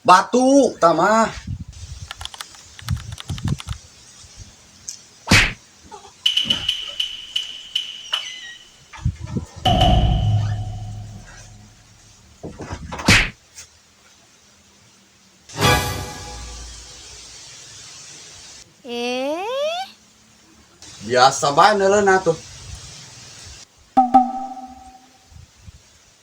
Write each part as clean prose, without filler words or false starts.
Batu tama. Eh? Biasa bae neuleuh tuh.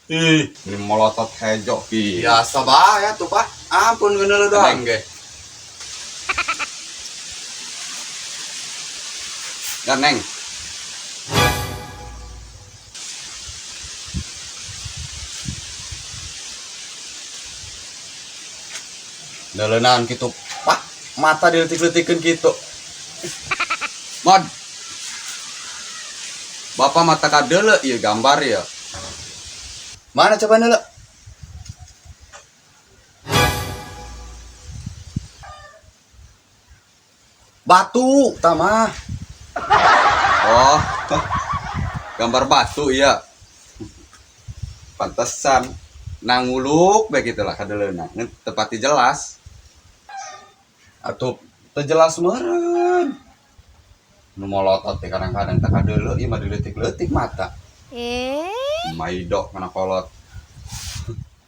Ih, ini molotot hejo ki. Biasa bae tuh, Pak. Ampun ngeuneuh doang ge. Dan Neng. Neuleunan kitu, Pak. Mata diletik-letikeun kitu. Mod. Bapak mata kadeuleu ieu gambar ya. Mana coba neuleuh? Batu tama. Oh, gambar batu iya. Pantesan nanguluk bae kitu lah kadeuleuna. Ngan tepati jelas. Atuh teu jelas meureun. Nu molotot teh kadang-kadang teh kadeuleu ieu mah dileutik-leutik mata. Eh? Maido kana kolot.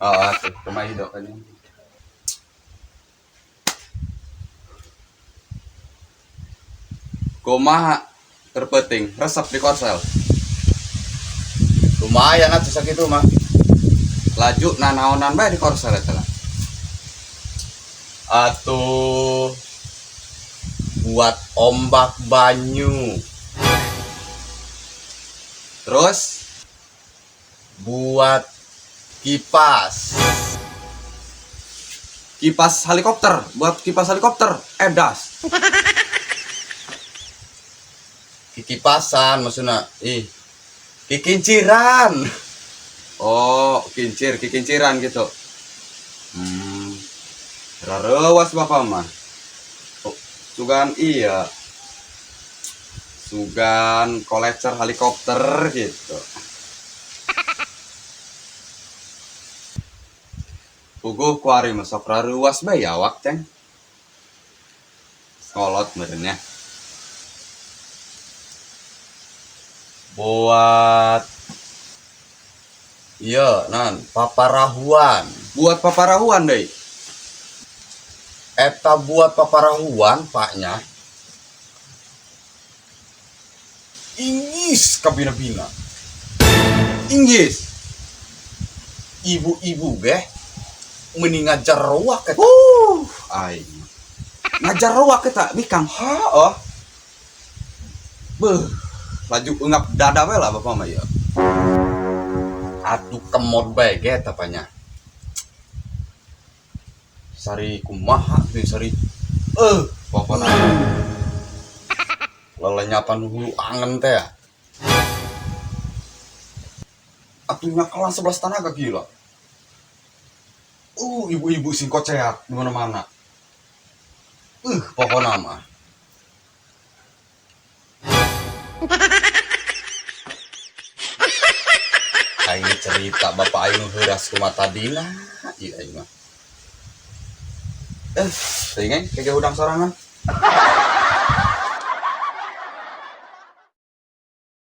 Ah, tuh maido kan. Kumaha terpenting resep di korsel. Lumayan atuh sakitu mah. Laju nanaonan bae di korsel eta lah. Atuh buat ombak banyu. Terus buat kipas. Kipas helikopter, buat kipas helikopter, edas. Kikipasan maksudnya. Ih. Kikinciran. Oh, kincir, kikinciran gitu. Rarewas bapak mah. Oh, sugan iya. Sugan kolecer helikopter gitu. Puguh kuari mah sok raruas bae ya awak ceng. Kolot meureun nya. Buat iya nan paparahuan. Buat paparahuan deui. Eta buat paparahuan paknya. Inggis kabina-bina. Inggis. Ibu-ibu geh mending ngajar roak eta. Aing. Ngajar roak eta bikang. Heeh. Beuh, laju engap dada we lah bapak mah ieu. Atuh kemot bae ge eta nya. Sari kumaha teh sari. Pokona lelenyapan hulu angen teh. Atuh kelas 11 tanaga gila. Ibu-ibu sing koceak di mana-mana. Pokona mah. Aing cerita bapak aing nu heuras kumaha tadina. Ieu aing mah. Teuing aing kege hudang sorangan.